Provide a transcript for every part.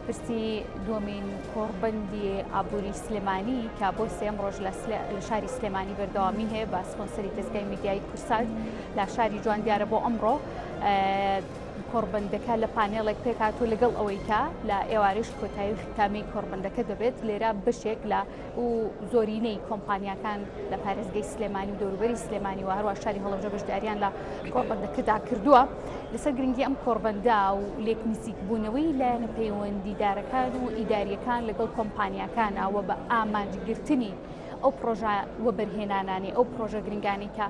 پرسی دووەمین کۆڕبەندی ئابووری سلێمانی کە بۆ سێم ڕۆژ لە شاری سلێمانی بەردەوامی هەیە بە سپۆنسەری دەستگای میدیایی کورسات لە شاری جوان دیارە بۆ ئەمڕۆ کۆڕبەندەکە لە پانێڵێک پێکهاتوو لەگەڵ ئەوەی کە لە ئێوارەش کۆتایی و ختامی کۆڕبەندەکە دەبێت لێرە بەشێک لە و زۆرینەی کۆمپانیاکان لە پارێزگەی سلێمانی و دەوروبەری سلێمانی و هەروە شاری هەڵەبجە بەشداریان لە کۆڕبەندەکەدا کردووە لەسەر گرنگی ئەم کۆڕبەندە و لێک نزیکبوونەوەی لایەنە پەیوەندیدارەکان و ئیداریەکان لەگەڵ کۆمپانیاکانەوە بە ئامانجگرتنی ئەو پرۆژە وەبەرهێنانانی ئەو پرۆژە گرنگانی کە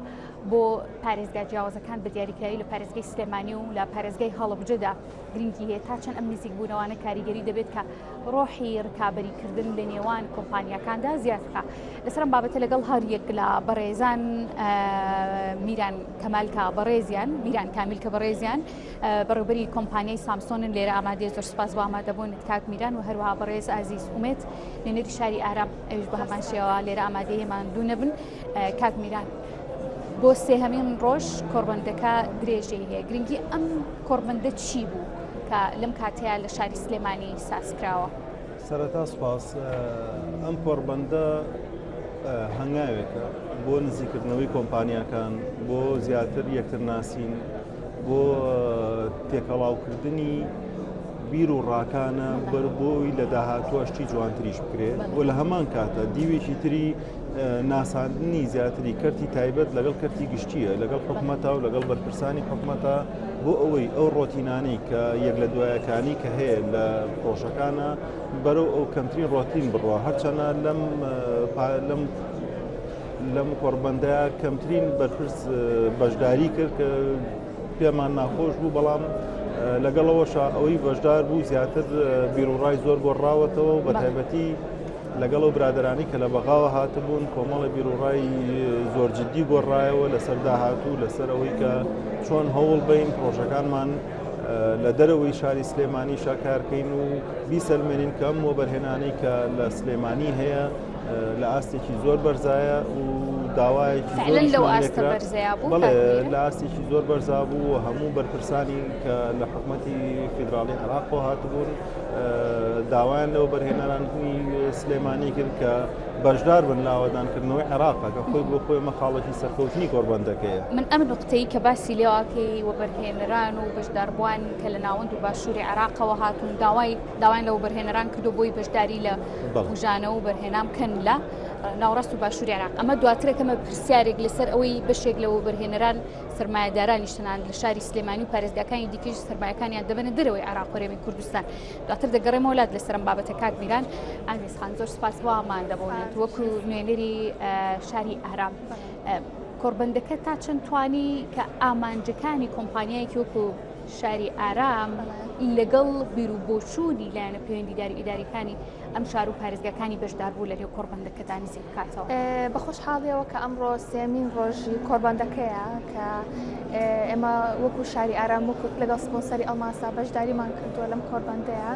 بۆ پارێزگا جیاوازەکان بە دیاریکراوی لە پارێزگای سلێمانی و لە پارێزگای هەڵەبجەدا گرنگی هەیە تا چەند ئەم نزیکبوونەوانە کاریگەری دەبێت کە ڕۆحی ڕکابەریکردن لە نێوان کۆمپانیاکاندا زیاد بکە لەسەر ئەم بابەتە لەگەڵ هەر یەک لە بەڕێزان میران کەمال کە بەڕێزیان میران کامیل کە بەڕێزیان بەڕێوبەری کۆمپانیای سامسۆنن لێرە ئامادەیە زۆر سپاس بۆ ئامادەبوونت کاک میران و هەروەها بەڕێز ئازیز ئومێد نوێنەری شاری ئارام ئەویش بە هەمان شێوە لێرە ئامادەیە ماندوو نەبن کاک میران بۆ سێهەمین ڕۆژ کۆڕبەندەکە درێژەی هەیە گرنگی ئەم کۆڕبەندە چی بوو کە لەم کاتەیە لە شاری سلێمانی ساز کراوە؟ سەرەتا سپاس ئەم کۆڕبەندە هەنگاوێکە بۆ نزیکردنەوەی کۆمپانیاکان بۆ زیاتر یەکتر ناسین بۆ تێکەڵاوکردنی بیر و ڕاکانە بەر بۆی لە داهاتووە شتی جوانتریش بکرێت و لە هەمان کاتە دیوێکی تری ناساندنی زیاتری کەرتی تایبەت لەگەڵ کەرتی گشتیە لەگەڵ حکومەتە و لەگەڵ بەرپرسانی حکومەتە بۆ ئەوەی ئەو ڕۆتینانەی کە یەک لە دوایەکانی کە هەیە لە پرۆژەکانە بەرەو ئەو کەمترین ڕۆتین بڕوە هەرچەنە لەم لەم لەم کۆڕبەندە کەمترین بەرپرس بەشداری کرد کە پێمان ناخۆش بوو بەڵام لەگەڵەوەشە ئەوەی بەشدار بوو زیاتر بیرروڕای زۆر گۆڕاوەتەوە و بە تایبەتی لەگەڵ ئەو برادەرانی کە لە بەغاوە هاتبوون کۆمەڵە بیرروڕای زۆر جددی گۆڕایەوە لەسەر داهاتوو لەسەر ئەوەی کە چۆن هەوڵ بین پرۆژەکانمان لە دەرەوەی شاری سلێمانی شاکارکەین و بیسەلمێنین کە ئەم وەبەرهێنانەی کە لە سلێمانی هەیە لە ئاستێکی زۆر بەرزایە و داوایەکی لەو ئاستە بەرزەیە بوو لە ئاستێکی زۆر بەرزا بوو و هەموو بەرپرسانی کە لە حکومەتی فیدراڵی عێراقەوە هاتبوون داوایان لە وەبەرهێنەرانی سلێمانی کرد کە بەشدار بن لە ئاوەدانکردنەوەی عێراقە کە خۆی بۆ خۆی ئەمە خاڵێکی سەرکەوتنی کۆڕبەندەکەیە. من ئەم نوقتەی کە باسی لێواکەی وەبەرهێنەران و بەشداربووان کە لە ناوەند و باشووری عێراقەوە هاتوون داوای داوایان لە وەبەرهێنەران کردو بۆی بەشداری لە بوژانە و بەرهێنان بکەن لە ناوەڕاست و باشووری عێراق ئەمە دواترەکەمە پرسیارێک لەسەر ئەوەی بەشێک لە وەبەرهێنەران سەرمایەدارانیش تەنانەت لە شاری سلێمانی و پارێزگاکانی دیکەش سەرمایەکانیان دەبەنە دەرەوەی عێراق و هەرێمی کوردستان دواتر دەگەڕێمەوە لات لەسەر ئەم بابەتە کاک میران ئازیز خان زۆر سپاس بۆ ئامادەبوونت وەکو نوێنەری شاری ئارام کۆڕبەندەکە تا چەند توانی کە ئامانجەکانی کۆمپانیایەکی وەکو شاری ئارام لەگەڵ بیر و بۆچوونی لایەنە پەیوەندیداری ئیداریەکانی ئەم شار و پارێزگاکانی بەشداربوو لە نێو کۆڕبەندەکەدا نزیک بکاتەوە. بە خۆشحاڵیەوە کە ئەمڕۆ سێمین ڕۆژی کۆڕبەندەکەیە کە ئێمە وەکو شاری ئارام وەکو لەگەڵ سپۆنسەری ئەڵماسا بەشداریمان کردووە لەم کۆڕبەندەیە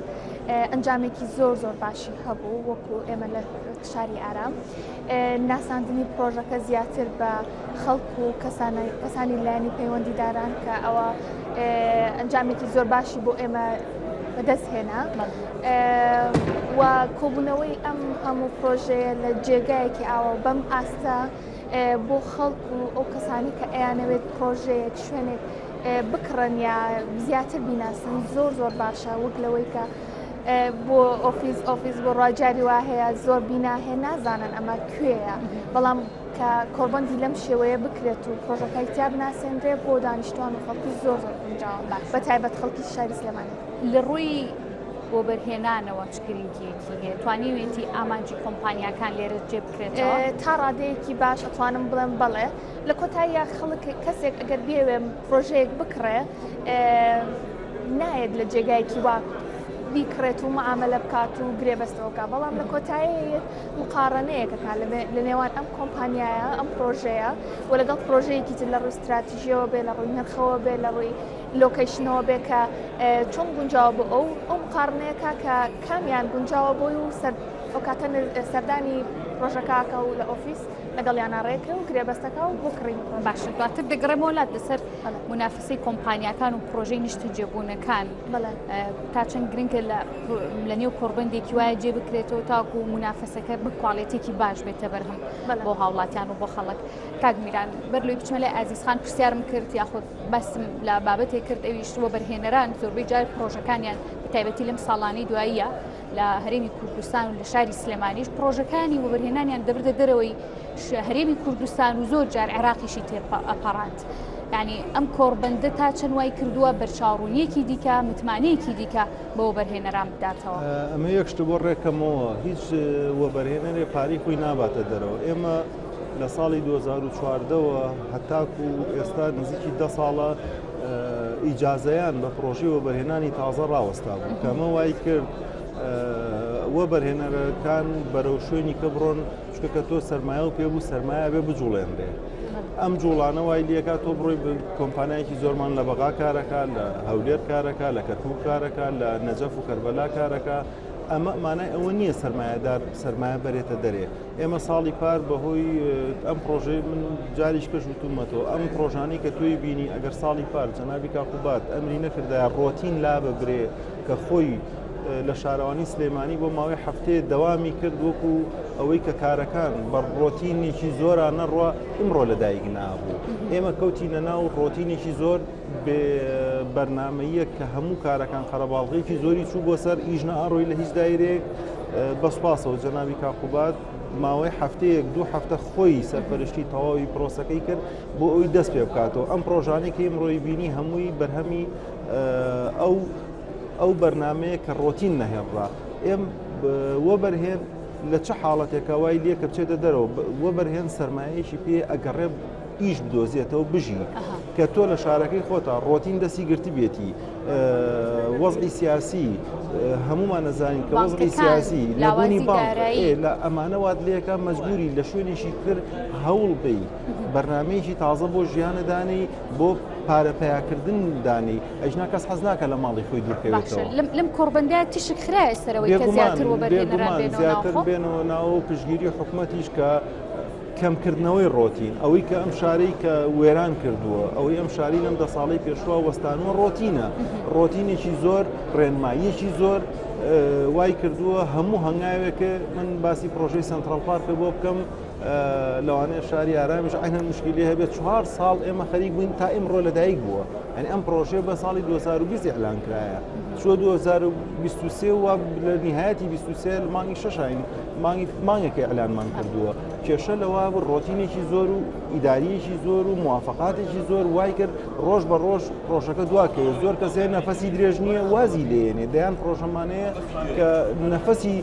ئەنجامێکی زۆر زۆر باشی هەبوو وەکو ئێمە لە شاری ئارام ناساندنی پرۆژەکە زیاتر بە خەڵک و کەسانی لایەنی پەیوەندیداران کە ئەوە ئەنجامێکی زۆر باشی بۆ ئێمە بەدەست هێنا و کۆبوونەوەی ئەم هەموو پرۆژەیە لە جێگایەکی ئاوا بەم ئاستە بۆ خەڵک و ئەو کەسانی کە ئەیانەوێت پرۆژەیەک شوێنێک بکڕن یا زیاتر بیناسن زۆر زۆر باشە وەک لەوەی کە بۆ ئۆفیس ئۆفیس بۆ ڕاجاری وا هەیە زۆر بینا هەیە نازانن ئەمە کوێیە بەڵام کە کۆڕبەندی لەم شێوەیە بکرێت و پرۆژەکەی تیا بناسێنرێ بۆ دانیشتوان و خەڵکی زۆر زۆر گونجاوە بە تایبەت خەڵکی شاری سلێمانی. لە ڕووی وەبەرهێنانەوە چ گرنگیەکی هەیە؟ توانیوێتی ئامانجی کۆمپانیاکان لێرە جێ بکرێتەوە؟ تا ڕادەیەکی باش ئەتوانم بڵێم بەڵێ. لە کۆتاییا خەڵک کەسێک ئەگەر بیەوێ پرۆژەیەک بکڕێ نایەت لە جێگایەکی وا بیکڕێت و معاملە بکات و گرێبەستەوە بکات بەڵام لە کۆتاییە مقاڕەنەیەک ئەکات لە نێوان ئەم کۆمپانیایە ئەم پرۆژەیە و لەگەڵ پرۆژەیەکی تر لە ڕووی ستراتیژیەوە بێ لە ڕووی نرخەوە بێ لە ڕووی لۆکەیشنەوە بێ کە چۆن گونجاوە بۆ ئەو ئەو مقاڕنەیەکە کە کامیان گونجاوە بۆی و سەر ئەو کاتە سەردانی پرۆژەکەکە و لە ئۆفیس لەگەڵیانە ڕێکە و گرێبەستەکە و بۆ کڕینی پرۆژە. باشە دواتر دەگەڕێمەوە لات لەسەر مونافەسەی کۆمپانیاکان و پرۆژەی نیشتەجێبوونەکان تا چەند گرنگە لە نێو کۆڕبەندێکی وایە جێ بکرێتەوە تاکو مونافەسەکە بە کوالێتێکی باش بێتە بەرهەم بۆ هاوڵاتیان و بۆ خەڵک. کاک میران بەر لەوەی بچمە لای ئازیز خان پرسیارم کرد یاخود باسم لە بابەتێک کرد ئەویش وەبەرهێنەران زۆربەی جار پرۆژەکانیان بە تایبەتی لەم ساڵانەی دواییە لە هەرێمی کوردستان و لە شاری سلێمانیش پرۆژەکانی وەبەرهێنانیان دەبردە دەرەوەی هەرێمی کوردستان و زۆر جار عێراقیشی تێپەڕاند. یعنی ئەم کۆڕبەندە تا چەند وای کردووە بەرچاوڕوونیەکی دیکە متمانەیەکی دیکە بە وەبەرهێنەران بداتەوە. ئەمە یەک شت بۆ ڕێکەمەوە هیچ وەبەرهێنەرێ پارەی خۆی ناباتە دەرەوە ئێمە لە ساڵی 2014 وە هەتاکو ئێستا نزیکی دە ساڵە ئیجازەیان بە پرۆژەی وەبەرهێنانی تازە ڕاوەستا بوو کە ئەمە وای کرد وەبەرهێنەرەکان بەرەو شوێنی کە بڕۆن چونکە کە تۆ سەرمایە و پێبوو سەرمایە بێ بجوڵێنرێ ئەم جوڵانە وای لەکە تۆ بڕۆی کۆمپانایەکی زۆرمان لە بەغا کارەکە لە هەولێر کارەکە لە کەرکوک کارەکە لە نەجەف و کەربەلا کارەکە ئەمە مانای ئەوە نییە سەرمایەدار سەرمایە بەرێتە دەرێ ئێمە ساڵی پار بەهۆی ئەم پرۆژەی من جاریش کەش وتومەتەوە ئەم پرۆژانەی کە تۆی بینی ئەگەر ساڵی پار جەنابی کاقوبات ئەمری نەکردایە ڕۆتین لا ببرێ کە خۆی لە شارەوانی سلێمانی بۆ ماوەی هەفتەیە دەوامی کرد وەکو ئەوەی کە کارەکان بە ڕۆتینێکی زۆرا نەڕوە ئمڕۆ لەدایک نابوو ئێمە کەوتینە ناو ڕۆتینێکی زۆر بێ بەرنامەییەک کە هەموو کارەکان قەرەباڵغێکی زۆری چوو بۆ سەر ئیش نەئەڕۆی لە هیچ دایرەیەک بە سوپاسەوە جەنابی کاقوبات ماوەی هەفتەیەک دوو هەفتە خۆی سەرپەرشتی تەواوی پرۆسەکەی کرد بۆ ئەوی دەست پێ بکاتەوە ئەم پرۆژانەی کە ئمڕۆی بینی هەمووی بەرهەمی ئەو ئەو بەرنمەیە کە ڕۆتین نەهێڵرا ئێم وەبەرهێن لە چ حاڵەتێکە وای لێ کە بچێتە دەرەوە وەبەرهێن سرمایەکی پێ ئەگەڕێ ئیش بدۆزێتەوە بژی کە تۆ لە شارەکەی خۆتا ڕۆتین دەستی گرتبێتی وەزعی سیاسی هەمومان نەزانین کە وەزعی سیاسی نەبوونی بانک لە ئەمانە وات لەکە مەجبوری لە شوێنێکی تر هەوڵ بی بەرنمەیەکی تازە بۆ ژیانە دانەی بۆ پارە پیاکردن دانی ئەژنا کەس حەز ناکە لە ماڵی خۆی دوورکەوێتەوە لەم کۆڕبەندە تیشک خرایە سەرەوەی کە زیاتر وەبەرهێنەران زیاتر بێنەوە ناو پشتگیری حکومەتیش کە کەمکردنەوەی ڕۆتین، ئەوەی کە ئەم شارەی کە وێران کردووە، ئەوەی ئەم شاری لەم دە ساڵەی پێشوە وەستانوە ڕۆتینە، ڕۆتینێکی زۆر، ڕێنماییەکی زۆر وای کردووە هەموو هەنگاوێکە من باسی پرۆژەی سنترال پارکە بۆ بکەم لەوانەیە شاری ئارامیش عینەن مشکلی هەبێت چوار ساڵ ئێمە خەریک بووین تا ئیمڕۆ لەدایک بووە یعنی ئەم پرۆژەیە بە ساڵی 2020 ئیعلان کرایە چوە 2023 و لە نهایەتی 23 مانگی شەشین مانگی مانگێکە ئیعلانمان کردووە کێشە لەوە بوو ڕۆتینێکی زۆر و ئیداریەکی زۆر و موافقاتێکی زۆر وای کرد ڕۆژ بە ڕۆژ پرۆژەکە دواکەوێت زۆر کەسێ نەفەسی درێژ نییە وازی لێنێ دەیان پرۆژەمانەیە کە نەفەسی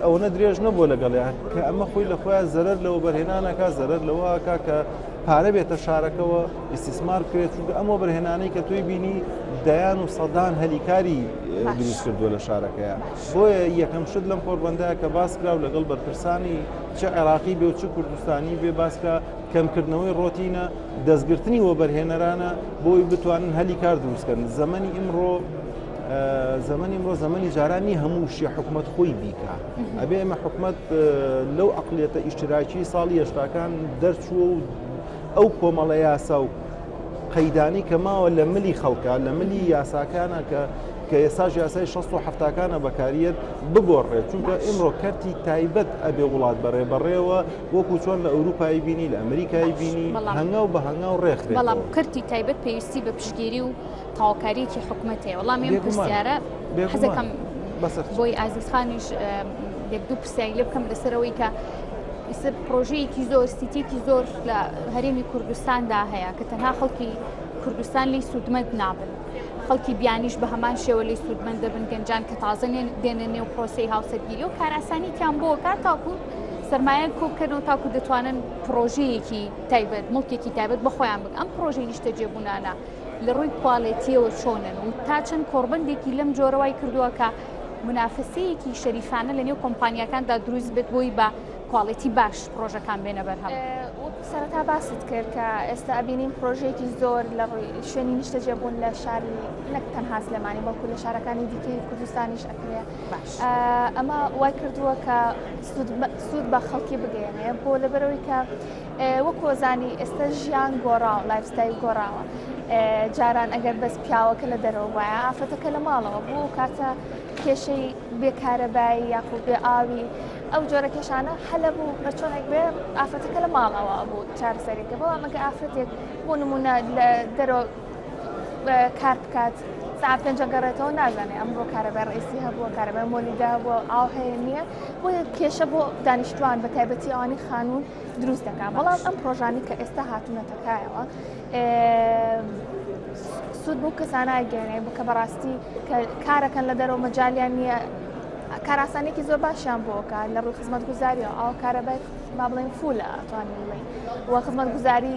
ئەوەنە درێژ نەبووە لەگەڵیان کە ئەمە خۆی لە خۆیان زەرەر لەوە بەرهێنانەکە زەرەر لەوەکە کە پارە بێتە شارەکەوە ئیستیسمار بکرێت چونکە ئەم وەبەرهێنانەی کە تۆی بینی دەیان و سەدان هەلیکاری دروست کردووە لە شارەکەیە بۆیە یەکەم شت لەم کۆڕبەندە کە باس کرا و لەگەڵ بەرپرسانی چ عێراقی بێ و چ کوردستانی بێ باس کرا کەمکردنەوەی ڕۆتینە دەستگرتنی وەبەرهێنەرانە بۆی بتوانن هەلی کار دروستکەن زەمەنی ئیمڕۆ زەمەنی ئمڕۆ زەمەنی جارانی هەموو شێ حکومت خۆی بیکە ئەبێ ئێمە حکومت لەو عقلیەتە ئیشتراکی ساڵی هێشتاکان دەرچووە و ئەو کۆمەڵە یاسا و قەیدانی کە ماوە لە ملی خەڵکە لە ملی یاساکانە کە کە ئێستاش یاسای 6 و هەفتاکانە بەکاریەت بگۆڕێت چونکە ئیمڕۆ کەرتی تایبەت ئەبێ وڵات بەڕێ بەڕێوە وەکو چۆن لە ئەوروپای بینی لە ئەمریکای بینی هەنگاو بە هەنگاو ڕێکخرێت بەڵام کەرتی تایبەت پێویستی بە پشتگیری و تەواوکاریەکی حکومەت هەیە وەڵامی ئەم پرسیارە حەزەکەم بۆی ئازیز خانیش یەک دوو پرسیاری لێ بکەم لەسەرەوەی کە ئیستا پرۆژەیەکی زۆر سیتێکی زۆر لە هەرێمی کوردستاندا هەیە کە تەنها خەڵکی کوردستان لی سوودمەند نابن خەڵکی بیانیش بە هەمان شێوە لی سوودمەند دەبن گەنجان کە تازە دێنە نێو پرۆسەی هاوسەرگیری و کاراسانیکیان بۆ کات تاکو سرمایە کۆبکەنەوە تاکو دەتوانن پرۆژەیەکی تایبەت مڵکێکی تایبەت بە خۆیان بکەن ئەم پرۆژەی نیشتەجێبوونانە لە ڕووی کوالێتیەوە چۆنن و تا چەند کۆڕبەندێکی لەم جۆرە وای کردووە کە مونافەسەیەکی شەریفانە لە نێو کۆمپانیاکاندا دروست بێت بۆی بە کواڵێتی باش پڕۆژەکان بێنە بەرهەم. وەک سەرەتا باست کرد کە ئێستا ئەبینین پرۆژەیەکی زۆر لە ڕووی شوێنی نیشتەجێبوون لە شاری نەک تەنها سلێمانی بەڵکو لە شارەکانی دیکەی کوردستانیش ئەکرێ ئەمە وای کردووە کە سوود بە خەڵکی بگەێنێ بۆ لەبەرەوەی کە وەکۆزانی ئێستا ژیان گۆڕاوە lifestyle گۆڕاوە جاران ئەگەر بەس پیاوەکە لە دەرەوە وایە ئافرەتەکە لە ماڵەوە بوو کاتە کێشەی بێ کارەبایی یاخود بێ ئاوی ئەو جۆرە کێشانە هەلە بوو بە چۆنێک بێ ئافرەتەکە لە ماڵەوە بوو چارەسەرێکە بەڵام ئەگە ئافرەتێک بۆ نمونە لە دەرەوە کار بکات ساعت پێنج گەڕێتەوە نازانێ ئەمڕۆ کارەبای ڕئیسی هەبووە کارەبای مۆلیدا هەبووە ئاو هەیە نییە بۆیە کێشە بۆ دانیشتوان بە تایبەتی ئەوانی خانوون دروست دەکات بەڵام ئەم پرۆژانی کە ئێستا هاتوونەتە کایەوە سوود بۆ کەسانە ئەگەیەنێ کە بەڕاستی کە کارەکەن لە دەرەوە مەجالیان نییە کاراسانێکی زۆر باشیان بۆکە لە ڕووی خزمەتگوزاریەوە ئاو کارەبای با بڵێن فولە ئەتوانین بڵێین و خزمەتگوزاری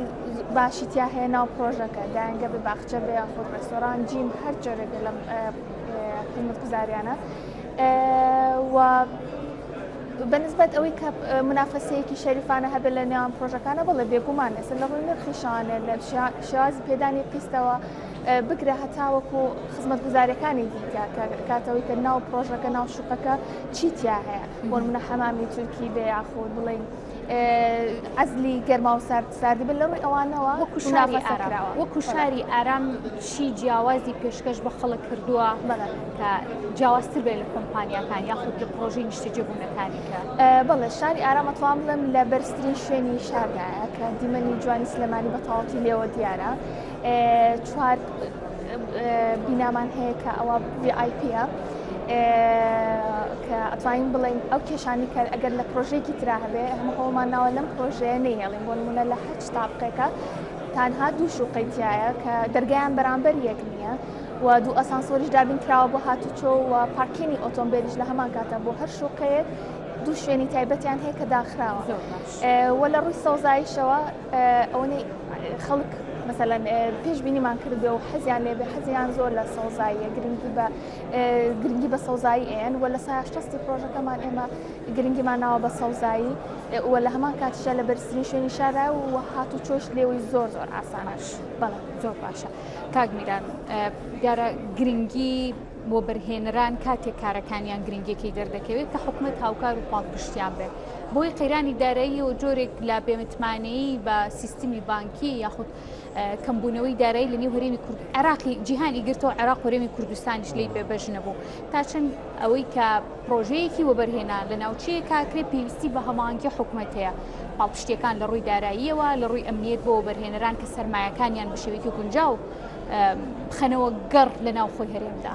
باشی تیا هەیە ناو پرۆژەکە دایەنگە بێ باخچە بێ یاخود ڕێستۆران gym هەر جۆرێک لەم خزمەتگوزاریانە و بەنسبەت ئەوەی کە منافەسەیەکی شەریفانە هەبێت لە نێوان پرۆژەکانە بەڵێ بێگومان ئێستا لە ڕووی نرخیشانە لە شێوازی پێدانی قیستەوە بگرە هەتاوەکو خزمەتگوزاریەکانی دیکە کە کاتەوەی کە ناو پرۆژەکە ناو شوقەکە چی تیا هەیە بۆ نمونە حەمامی تورکی بێ یاخود بڵێین عەزلی گەرما و سارد ساردی بن لە ڕووی ئەوانەوە وەکو شاری ئارام وەکو شاری ئارام چی جیاوازی پێشکەش بە خەڵک کردووە کە جیاوازتر بێت لە کۆمپانیاکان یاخود لە پرۆژەی نیشتەجێبوونەکانی کە بەڵێ شاری ئارام ئەتوان بڵێم لە بەرزترین شوێنی شاردایە کە دیمەنی جوانی سلێمانی بە تەواوەتی لێوە دیارە چوار بینامان هەیە کە ئەوە VIP ە کە ئەتوانین بڵێین ئەو کێشانی کە ئەگەر لە پرۆژەیەکی ترا هەبێ هەموو هەوڵمان ناوە لەم پرۆژەیە نەیهێڵین بۆ نمونە لە هەچ تابقێکە تەنها دوو شوقەی تایە کە دەرگایان بەرامبەر یەک نییە و دوو ئەسانسۆریش دابین کراوە بۆ هاتوچۆ و پارکینی ئۆتۆمبیلیش لە هەمان کاتە بۆ هەر شوقەیەک دوو شوێنی تایبەتیان هەیە کە داخراوە و لە ڕووی سەوزاییشەوە ئەوەی خەڵک مەسەلەن پێشبینیمان کردبێ و حەزیان لێبێ حەزیان زۆر لە سەوزاییە گرنگی بە گرنگی بە سەوزایی ئەیەن و لە سایە شەستی پرۆژەکەمان ئێمە گرنگیمان ناوە بە سەوزایی و لە هەمان کاتیشا لە بەرزترین شوێنی شارە و هات و چۆش لێوەی زۆر زۆر ئاسانە بەڵێ زۆر باشە کاک میران دیارە گرنگی وەبەرهێنەران کاتێک کارەکانیان گرنگیەکەی دەردەکەوێت کە حکومەت هاوکار و پاڵپشتیان بێت بۆی قەیرانی دارایی و جۆرێک لە بێمتمانەیی بە سیستمی بانکی یاخود کەمبوونەوەی دارایی لە نێو هەرێمی کورد عێراقی جیهانی گرتەوە عێراق هەرێمی کوردستانیش لی بێبەش نەبوو تا چەند ئەوەی کە پرۆژەیەکی وەبەرهێنان لە ناوچەیە کاکرێ پێویستی بە هەماهەنگی حکومەت هەیە پاڵپشتیەکان لە ڕووی داراییەوە لە ڕووی ئەمنیەت بۆ وەبەرهێنەران کە سەرمایەکانیان بە شێوەیەکی گونجاو بخەنەوە گەڕ لە ناوخۆی هەرێمدا.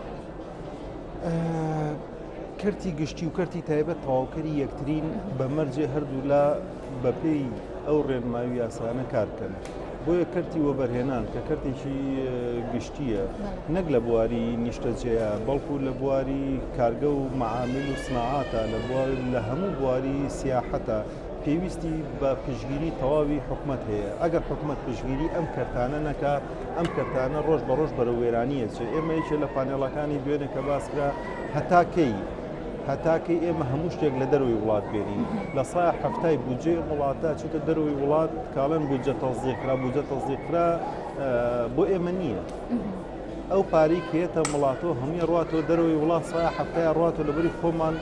کەرتی گشتی و کەرتی تایبەت تەواوکەری یەکترین بە مەرجێ هەردوولا بەپێی ئەو ڕێنمایی و یاسانە کار بکەن. بۆیە کەرتی وەبەرهێنان کە کەرتێکی گشتییە نەک لە بواری نیشتەجێیە بەڵکو لە بواری کارگە و مەعامل و سناعاتە لە بوار لە هەموو بواری سیاحەتە پێویستی بە پشتگیری تەواوی حکومەت هەیە ئەگەر حکومەت پشتگیری ئەم کەرتانە نەکا ئەم کەرتانە ڕۆژ بە ڕۆژ بەرەو وێرانی ئەچێ ئێمە یەکێ لە پانێڵەکانی دوێنێ کە باس کرا هەتا کەی هەتا کەی ئێمە هەموو شتێک لە دەرەوەی وڵات بێنین لە سای هەفتای بودجەی ئەم وڵاتە چێتە دەرەوەی وڵات کاڵێن بودجە تەزیق کرا بودجە تەزیق کرا بۆ ئێمە نییە ئەو پارەی کە یەتە وڵاتەوە هەمووی ڕاتەوە دەرەوەی وڵات سای هەفتای ڕاتەوە لەبەری خۆمان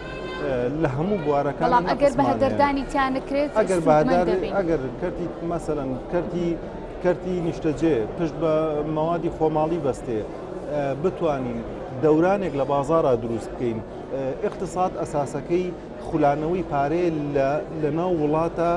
لە هەموو بوارەکان بەڵام ئەگەر بەهەدەردانی تیا نەکرێت ئەگەر سوودمەند دەبین. ئەگەر کەرتی مەسەلەن کەرتی کەرتی نیشتەجێ پشت بە مەوادی خۆماڵی بەستێ بتوانین دەورانێک لە بازاڕا دروست بکەین ئیقتساد ئەساسەکەی خولانەوەی پارەیە لە ناو وڵاتە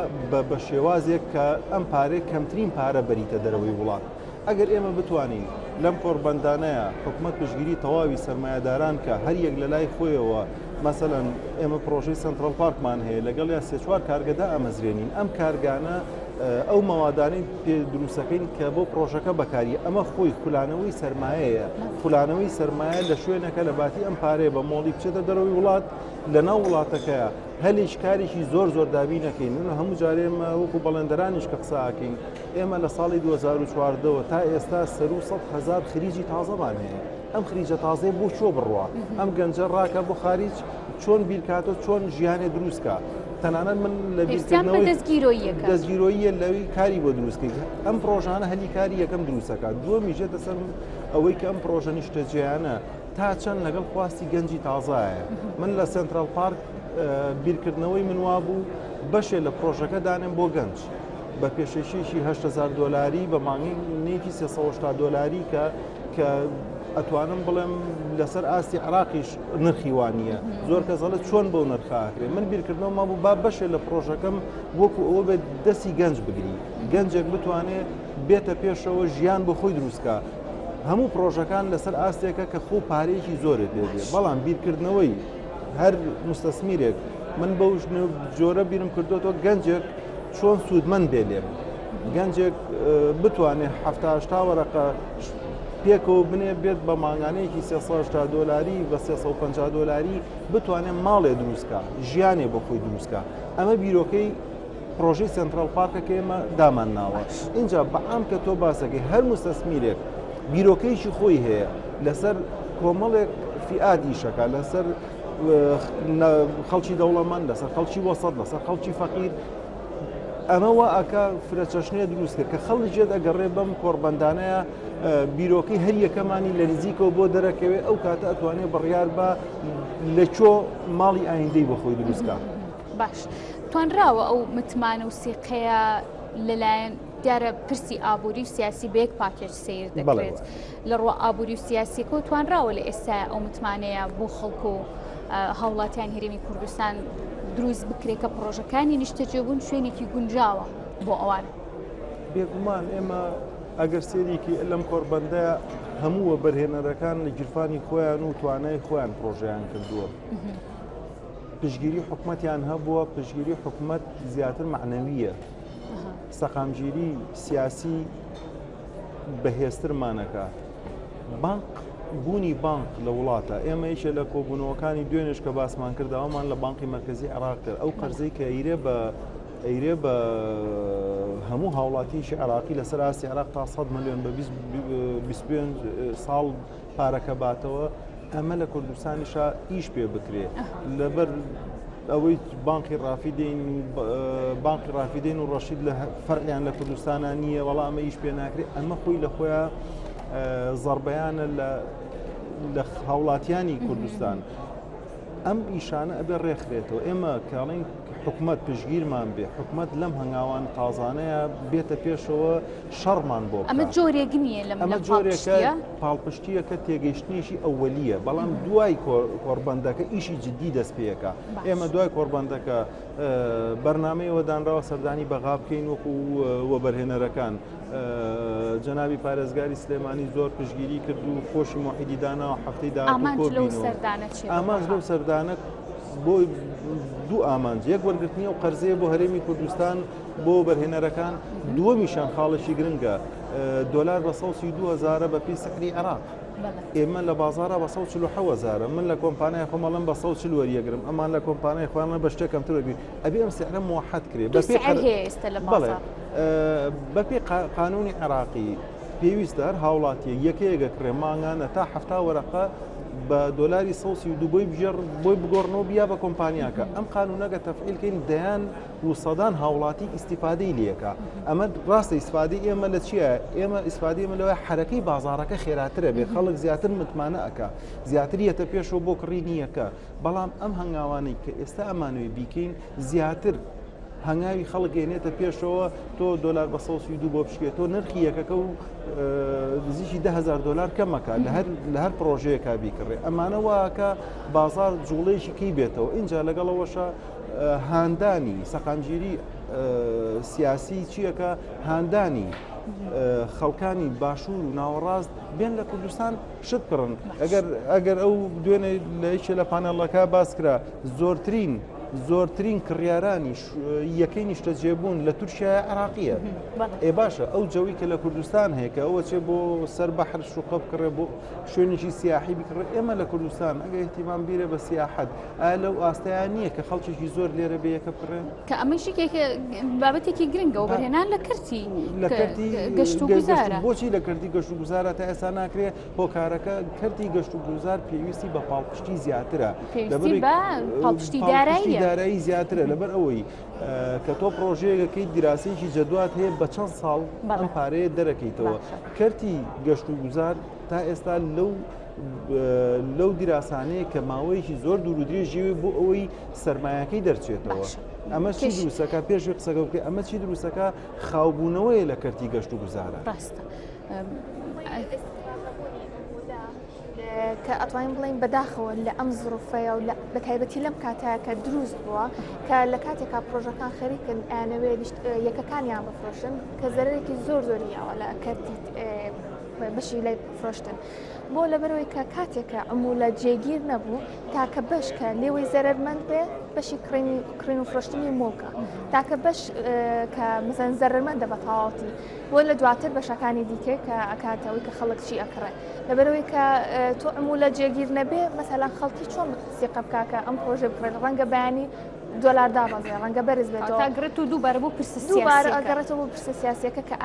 بە شێوازێک کە ئەم پارەیە کەمترین پارە بەریتە دەرەوەی وڵات ئەگەر ئێمە بتوانین لەم کۆڕبەندانەیە حکومەت پشتگیری تەواوی سەرمایەداران کە هەر یەک لە لای خۆیەوە مەسەلەن ئێمە پرۆژەی سەنترال پارکمان هەیە لەگەڵیا سێ چوار کارگە دائەمەزرێنین ئەم کارگانە ئەو مەوادانەی پێ دروستەکەین کە بۆ پرۆژەکە بەکاری ئەمە خۆی خولانەوەی سەرمایەیە خولانەوەی سەرمایە لە شوێنەکە لە باتی ئەم پارەیە بە مۆڵی بچێتە دەرەوەی وڵات لە ناو وڵاتەکەیە هەلیش کارێکی زۆر زۆر دابی نەکەین من هەموو جارێمە وەکو بەڵێندەرانیش کە قسە ئەکەین ئێمە لە ساڵی 2014ەوە تا ئێستا سەروو 100 هەزار خریجی تازەمان هەیە ئەم خریجە تازەیە بۆ چۆ بڕوا ئەم گەنجە ڕاکە بۆ خاریج چۆن بیرکاتەوە چۆن ژیانێ دروستکە. تەنانەت من لە پێویستیان بە بیرکردنەوەی دەستگیرۆییەکە. دەستگیرۆییە لەوی کاری بۆ دروستکەیت. ئەم پڕۆژانە هەلی کاری یەکەم دروستەکات. دووەمیش دێتە سەر ئەوەی کە ئەم پڕۆژە نیشتەجێیانە تا چەند لەگەڵ خواستی گەنجی تازایە. من لە سێنترال پارک بیرکردنەوەی من وابوو بەشێ لە پڕۆژەکە دانێم بۆ گەنج بە پێشەکیەکی 8000 دۆلاری بە مانگینێکی 380 دۆلاری کە کە ئەتوانم بڵێم لەسەر ئاستی عراقیش نرخی وانە زۆر کەس ئەڵێ چۆن بەو نرخاکرێ من بیرکردنەوە مابوو با بەشێ لە پرۆژەکەم وەکو ئەوە بێت دەستی گەنج بگری گەنجێک بتوانێت بێتە پێشەوە ژیان بۆ خۆی دروستکە هەموو پرۆژەکان لەسەر ئاستێکە کە خۆ پارەیەکی زۆرت پێ دێ بەڵام بیرکردنەوەی هەر مستەسمیرێک من بەو جۆرە بیرم کردوەوە گەنجێک چۆن سوودمەند بێ لێم گەنجێک بتوانێت هەفتاشتا وەرەقە پێکەوە بنێ بێت بە مانگانەیەکی 380 دۆلاری بە 350 دۆلاری بتوانێت ماڵێ دروستکە ژیانێ بۆ خۆی دروستکە ئەمە بیرۆکەی پرۆژەی سنترال پارکە کە ئێمە دامان ناوە اینجا بەعام کە تۆ باسەکەی هەر مستەسمیرێک بیرۆکەیەکی خۆی هەیە لەسەر کۆمەڵێک فیئات ئیشەکە لەسەر خەڵکی دەوڵەمەند لەسەر خەڵکی وەسەت لەسەر خەڵکی فەقیر ئەمە وا ئەکا فرەچەشنێ دروست کرد کە خەڵک جێت ئەگەڕێ بەم کۆڕبەندانەیە بیرۆکەی هەر یەکەمانی لە نزیکەوە بۆ دەرەکەوێ ئەو کاتە ئەتوانێ بڕیار بە لە چۆ ماڵی ئایندەی بۆ خۆی دروستکە. باش توانراوە ئەو متمانە و سیقەیە لەلایەن دیارە پرسی ئابووری و سیاسی بە یەک پاکێج سیر دەکرێت لە ڕووە ئابووری و سیاسیەکەەوە توانراوە لە ئێستا ئەو متمانەیە بۆ خەڵک و هاوڵاتیان هەرێمی کوردستان دروست بکرێت کە پڕۆژەکانی نیشتەجێبوون شوێنێکی گونجاوە بۆ ئەوان. بێگومان ئێمە ئەگەر سێریکی لەم کۆربەندە هەموو وەبەرهێنەرەکان لە گیرفانی خۆیان و توانای خۆیان پرۆژیان کردووە. پشگیری حکومەتیان هەبووە پشگیری حکومەت زیاتر معنەویە سەقامگیری سیاسی بەهێزترمانەکە بانق بوونی بانق لە وڵاتە ئێمە یەکێ لە کۆبوونەوەکانی دوێنێش کە باسمان کرد داوامان لە بانقی مەرکەزی عێراق کرد ئەو قەرزەی کە ئەیرێ بە ئەیرێ بە هەموو هاوڵاتیەکی عێراقی لەسەر ئاستی عێراق تا 100 ملیۆن بە 25 ساڵ پارەکە باتەوە ئەمە لە کوردستانیشا ئیش پێ بکرێ لەبەر ئەوەی بانقی ڕافیدەین بانقی ڕافیدەین و ڕەشید لە فەرقیان لە کوردستانە نییە وەڵا ئەمە ئیش پێ ناکرێت ئەمە خۆی لە خۆیان زەربەیانە لە هاوڵاتیانی کوردستان. ئەم ئیشانە ئەبێ ڕێکخرێتەوە ئێمە کاڵین حکومت پشگیرمان بێ حکومت لەم هەنگاوان تازانەیە بێتە پێشەوە شەڕمان بۆ ئەمە جۆرێک نییە لەم ئەمە جۆرێکە پاڵپشتیەکە تێگەیشتنێکی ئەوەلیە بەڵام دوای کۆربەندەکە ئیشی جددی دەست پێەکە ئێمە دوای کۆربەندەکە بەرنمەیەوە دانراوە سەردانی بەغا بکەین وەکو وەبەرهێنەرەکان جەنابی پارێزگاری سلێمانی زۆر پشگیری کرد و خۆشی مۆحیدی داناوە هەفتەی داهاتوو ئامانج لەو سەردانە بۆ دوو ئامانج یەک وەرگرتنی و قەرزەیە بۆ هەرێمی کوردستان بۆ وەبەرهێنەرەکان، دووەمیشیان خاڵێکی گرنگە دۆلار بە 132 هەزارە بە پێی سعری عێراق ئێمە لە بازارە بە 147 هەزارە من لە کۆمپانیای خۆم ئەڵێم بە 140 وەریەگرم ئەمان لە کۆمپانیای خۆیان بە شتێک کەمتر وەرگرن ئەبێ ئەم سعرە موحد کرێ بە پێی هەیە ئێستا لە بازاڕ بە پێی قانونی عێراقی پێویستە هەر هاوڵاتیەک یەکەیەک ئەکڕێ مانگانە تا 70 وەرەقە بە دۆلاری 132 بۆی بگێڕ بۆی بگۆڕنەوە بیا بە کۆمپانیاکە ئەم قانونەگە تەفعیل کەین دەیان و سەدان هاوڵاتی ئیسیفادەی لەکە ئەمە ڕاستە ئیسفادەی ئێمە لە چییە ئێمە ئیسفادەی ئێمە لەوەی حرەکەی بازارەکە خێراترە بێ خەڵک زیاتر متمانە ئەک زیاتر یەتە پێشەوە بۆ کڕینی یەکە بەڵام ئەم هەنگاوانەی کە ئێستا ئەمانوێ بیکەین زیاتر هەنگاوی خەڵک ێنێتە پێشەوە تۆ دۆلار بە 132 بۆ بشکێت تۆ نرخی یەکەکە و نزیکی 10هزار دلار کەمەکە لە هەر لە هەر پرۆژەیەکە بیکڕێ ئەمانە واکە بازار جوڵەیەکی کەی بێتەوە اینجا لەگەڵەوەشە هاندانی سەقامگیری سیاسی چیەکە هاندانی خەڵکانی باشوور و ناوەڕاست بێن لە کوردستان شت بکڕن ئەگەر ئەگەر ئەو دوێنێ لە یەکێ لە پانێڵەکە باس کرا زۆرترین زۆرترین کڕیارانی یەکەی نیشتەجێبوون لە تورکیا عراقیە ئێ باشە ئەو جەوی کە لە کوردستان هەیە کە ئەوە چێ بۆ سەر بەحر شوقە بکڕێ بۆ شوێنێکی سیاحی بکڕێ ئێمە لە کوردستان ئەگە احتیمام بیرە بە سیاحەت ئایا لەو ئاستەیا نییە کە خەڵکێکی زۆر لێرە بێ یەکە بکڕێ؟ کە ئەمەش یەکێکە بابەتێکی گرنگە وەبەرهێنان لە کەرتی لە کەرتی گەشت و گوزارە. بۆچی لە کەرتی گەشت و گوزارە تا ئێستا ناکرێ؟ هۆکارەکە کەرتی گەشت و گوزار پێویستی بە پاڵپشتی زیاترە. پێویستی بە پاڵپشتی داراییە. دارایی زیاترە لەبەر ئەوەی کە تۆ پرۆژەیەکەکەی دیراسەیەکی جەدوات هەیە بە چەند ساڵ ئەم پارەیە دەرەکەیتەوە کەرتی گەشت و گوزار تا ئێستا لەو لەو دیراسانەیە کە ماوەیەکی زۆر دوور و درێژیوێ بۆ ئەوەی سەرمایەکەی دەرچێتەوە ئەمە چی دروستەکە پێشوی قسەکە بکە ئەمە چی دروستەکە خاوبوونەوەیە لە کەرتی گەشت و گوزارە ڕاستە. کە ئەتوانین بڵێین بەداخەوە لە ئەم زروفەیە و بە تایبەتی لەم کاتەیە کە دروست بووە کە لە کاتێکا پرۆژەکان خەریکن ئەیانەوێ یەکەکانیان بفرۆشن کە زەرەرێکی زۆر زۆری یاوە لە کەرتی بەشی لای فرۆشتن بۆ لەبەرەوەی کە کاتێکە عمولە جێگیر نەبوو تاکە بەش کە لێوەی زەرەرمەند بێ بەشی کڕینی کڕین و فرۆشتنی موڵکە تاکە بەش کە مەسەن زەرەرمەندە بە تەواوەتی بۆ لە دواتر بەشەکانی دیکە کە ئەکاتەوەی کە خەڵک چی ئەکڕێ لەبەرەوەی کە تۆ عمولە جێگیر نەبێ مەسەلەن خەڵکی چۆن سیقە بکا کە ئەم پرۆژە بکڕێت ڕەنگە بەیانی دۆلار دابەزێ ڕەنگە بەرز بێتەوە تا گرت و دووبارە بۆ پرسە دووبارە ئەگەڕێتەوە بۆ پرسە سیاسیەکە کە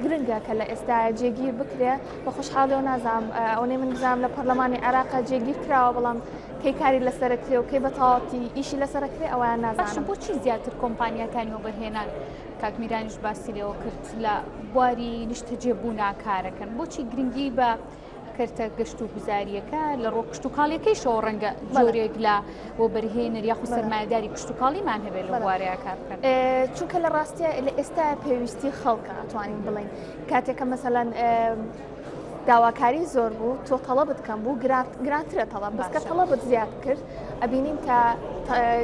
گرنگە کە لە ئێستا جێگیر بکرێ بە خۆشحاڵیەوە نازانم ئەوەی من بزانم لە پەرلەمانی عێراق جێگیر کراوە بەڵام کەی کاری لەسەرەکرێ و کەی بە تەواوەتی ئیشی لەسەرەکرێ ئەویان باشە نازانم. بۆچی زیاتر کۆمپانیاکانی وەبەرهێنان کاک میرانیش باسی لێوە کرد لە بواری نیشتەجێبوونا کارەکەن بۆچی گرنگی بە کەرتە گەشت و گوزاریەکە لە ڕۆ کشتتوکاڵیەکەیشەوە ڕەنگە جۆرێک لە وەبەرهێنەر یاخود سەرمایەداری کشتتوکاڵیمان هەبێت لە بوارەیە کار بکەن چونکە لە ڕاستە لە ئێستا پێویستی خەڵکە ئەتوانین بڵین کاتێکە مەسەلەن داواکاری زۆر بوو تۆ تەڵەبت کەم بوو گرانترە تەڵەب بەس کە تەڵەبت زیاد کرد ئەبینین کە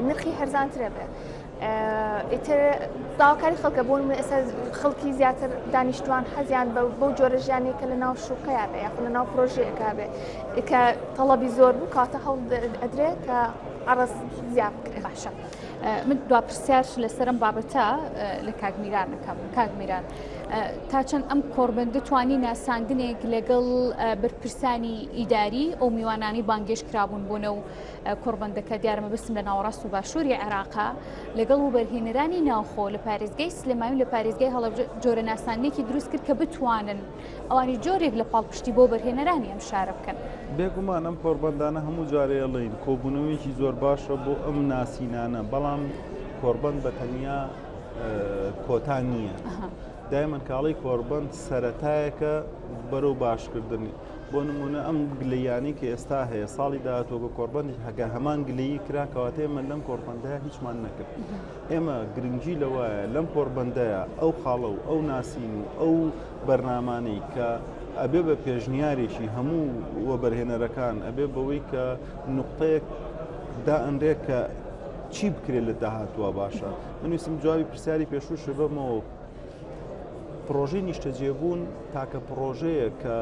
نرخی هەرزانترە بێ ئیتر داواکاری خەڵکە بۆ نمونە ئێستا خەڵکی زیاتر دانیشتوان حەزیان بەو جۆرە ژیانەی کە لە ناو شوقەیە بێ یاخود لە ناو پرۆژەیەکا بێ کە تەڵەبی زۆر بوو کاتە هەوڵ ئەدرێ کە عەرز زیاد بکرێت. باشە من دوا پرسیار لەسەرم بابەتە لە کاک میران ئەکەم کاک میران تا چەند ئەم کۆڕبەندە توانی ناساندنێک لەگەڵ بەرپرسانی ئیداری ئەو میوانانی بانگێش کرابوون بۆنە و کۆڕبەندەکە دیارە مەبەستم لە ناوەڕاست و باشووری عێراقە لەگەڵ وەبەرهێنەرانی ناوخۆ لە پارێزگای سلێمانی و لە پارێزگای هەڵەبجە جۆرە ناساندنێکی دروست کرد کە بتوانن ئەوانی جۆرێک لە پاڵپشتی بۆ بەرهێنەرانی ئەم شارە بکەن. بێگومان ئەم کۆڕبەندانە هەموو جارێ ئەڵێین کۆبوونەوەیەکی زۆر باشە بۆ ئەم ناسینانە، بەڵام کۆڕبەند بە تەنیا کۆتا نییە. دایمەن کاڵی کۆڕبەند سەرەتایەکە بەرەو باشکردنی. بۆ نموونە ئەم گلەییانەی کە ئێستا هەیە ساڵی داهاتوو کە کۆڕبەندی هەگە هەمان گلەیی کرا کەواتە ئێمە لەم کۆڕبەندەیە هیچمان نەکرد ئێمە گرنگی لەوایە لەم کۆڕبەندەیە ئەو خاڵە و ئەو ناسین و ئەو بەرنامانەی کە ئەبێ بە پێشنیارێکی هەموو وەبەرهێنەرەکان ئەبێ بەوەی کە نقطەیەک دائەنرێ کە چی بکرێت لە داهاتووە باشە من ویستم جوابی پرسیاری پێشوو شبەمەوە پڕۆژەی نیشتەجێبوون تاکە پڕۆژەیە کە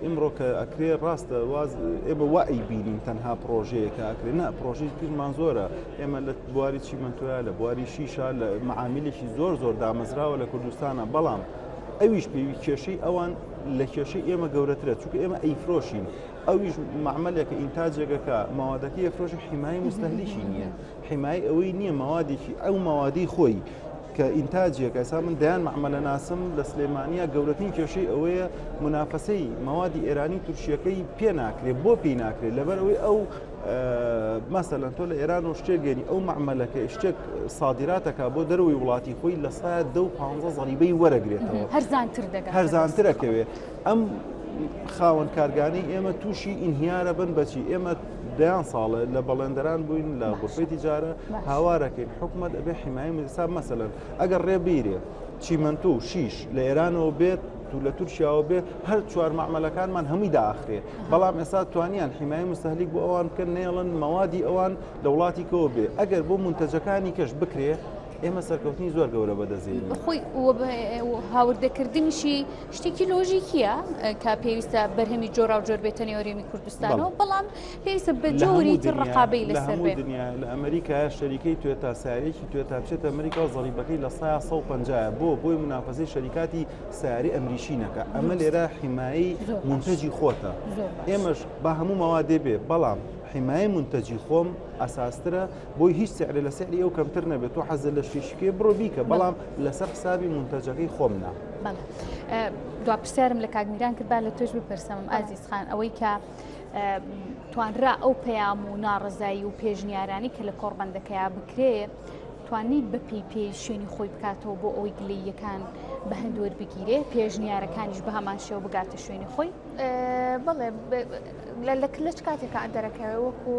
ئیمڕۆ کە ئەکرێ ڕاستە واز ئێمە وا ئەیبینین تەنها پڕۆژەیە کە ئەکرێ نا پڕۆژەی ترمان زۆرە ئێمە لە بواری چیمەنتۆیا لە بواری شیشە لە معامیلێکی زۆر زۆر دامەزراوە لە کوردستانە بەڵام ئەویش پێوی کێشەی ئەوان لە کێشەی ئێمە گەورەترە چونکە ئێمە ئەیفرۆشین ئەویش معمەلێکە ئینتاجێکەکە مەوادەکەی ئەفرۆشە حیمای مستەهلیکی نییە حیمای ئەوەی نییە مەوادێکی ئەو مەوادی خۆی کە ئینتاجێکە ئێستا من دەیان مەعمەلە ناسم لە سلێمانیا گەورەترین کێشەی ئەوەیە منافەسەی مەوادی ئێرانی تورکیەکەی پێ ناکرێت بۆ پێی ناکرێت لەبەر ئەوەی ئەو مەسەلەن تۆ لە ئێران و شتێک گەنی ئەو مەعمەلەکە شتێک سادراتەکە بۆ دەرەوەی وڵاتی خۆی لە سا دە و پ زەریبەی وەرەگرێتەوە هەرزانتر دەگات هەرزانترەکەوێ ئەم خاوەن کارگانەی ئێمە تووشی ئینهیارە بن بەچی ئێمە دەیان ساڵە لە بەڵێندەران بووین لە غرفەی تیجارە هاوارەکەین حکومت ئەبێ حمایە حساب مەسەلەن ئەگەر ڕێ بیرێ چیمەنتۆ و شیش لە ئێرانەوە بێت و لە تورکیاوە بێ هەر چوار مەعمەلەکانمان هەمووی داخرێ بەڵام ئێستا توانیان حمایە مستهلیک بۆ ئەوان بکەن نێڵن مەوادی ئەوان لە وڵاتی کەوە بێ ئەگەر بۆ منتەجەکانی کەش بکرێ ئێمە سەرکەوتنی زۆر گەورە بەدەستێنین. خۆی هاوردەکردنیشی شتێکی لۆژیکیە کە پێویستە بەرهەمی جۆراوجۆر بێتە نێو هەرێمی کوردستانەوە بەڵام پێویستە بە جۆری تر ڕقابەی لەسەر بێ. دنیا لە ئەمریکا شەریکەی توێتا سیارێکی توێتا بچێتە ئەمریکا و زەریبەکەی لە سایە 150 بۆ بۆی منافەسەی شەریکاتی سیاری ئەمریکی نەکە ئەمە لێرە حیمایی منتەجی خۆتە ئێمەش با هەموو مەوادێ بێ بەڵام حیمایە منتەجی خۆم ئەساسترە بۆی هیچ سعرێ لە سعری ئەو کەمتر نەبێت تۆ حەزت لە شتێکی بڕۆ بیکە بەڵام لەسەر حسابی مونتەجەکەی خۆم نا. دوا پرسیارم لە کاک میران کرد با لە تۆش بپرسم ئازیز خان ئەوەی کە. توانرا ئەو پەیام و ناڕەزایی و پێشنیارانی کە لە کۆڕبەندەکەیا بکرێ توانی بە پێی پێی شوێنی خۆی بکاتەوە بۆ ئەوەی گلەییەکان بە هەند وەربگیرێ پێشنیارەکانیش بە هەمان شێوە بگاتە شوێنی خۆی؟ بەڵێ لە لەچ کاتێکا دەرەکەوێ وەکو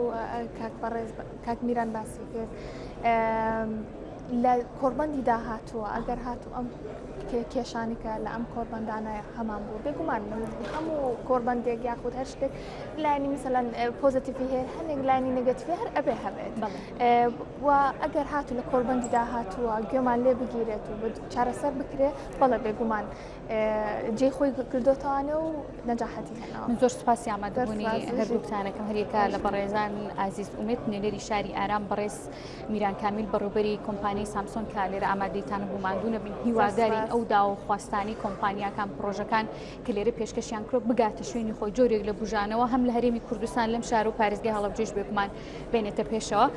کاک بەڕێز کاک میران باسی کرد لە کۆڕبەندی داهاتووە ئەگەر هاتوو ئەم کێشانی کە لە ئەم کۆربەندانە هەمان بوو بێگومان هەموو کۆربەندێک یاخود هەر شتێک لایەنی مثلەن positive ی هەیە هەندێک لایەنی negative ی هەر ئەبێ هەبێت و ئەگەر هاتوو لە کۆربەندی داهاتووە گوێمان لێ بگیرێت و چارەسەر بکرێ بەڵێ بێگومان جێی خۆی کردۆتەوانێ و نەجاحەتی هێناوە. من زۆر سوپاسی ئامادەبوونی هەردووکتانەکەم هەریەکە لە بەڕێزان ئازیز ئومێد نوێنەری شاری ئارام بەڕێز میران کامیل بەڕێوبەری کۆمپانیای سامسۆن کە لێرە ئامادەیتان بوو ماندوو نەبن هیوادارین ئەو داوا و خواستانی کۆمپانیاکان پڕۆژەکان کە لێرە پێشکەشیان کرد بگاتە شوێنی خۆی جۆرێک لە بوژانەوە هەم لە هەرێمی کوردستان لەم شار و پارێزگای هەڵەبجەش بێگومان بێنێتە پێشەوە.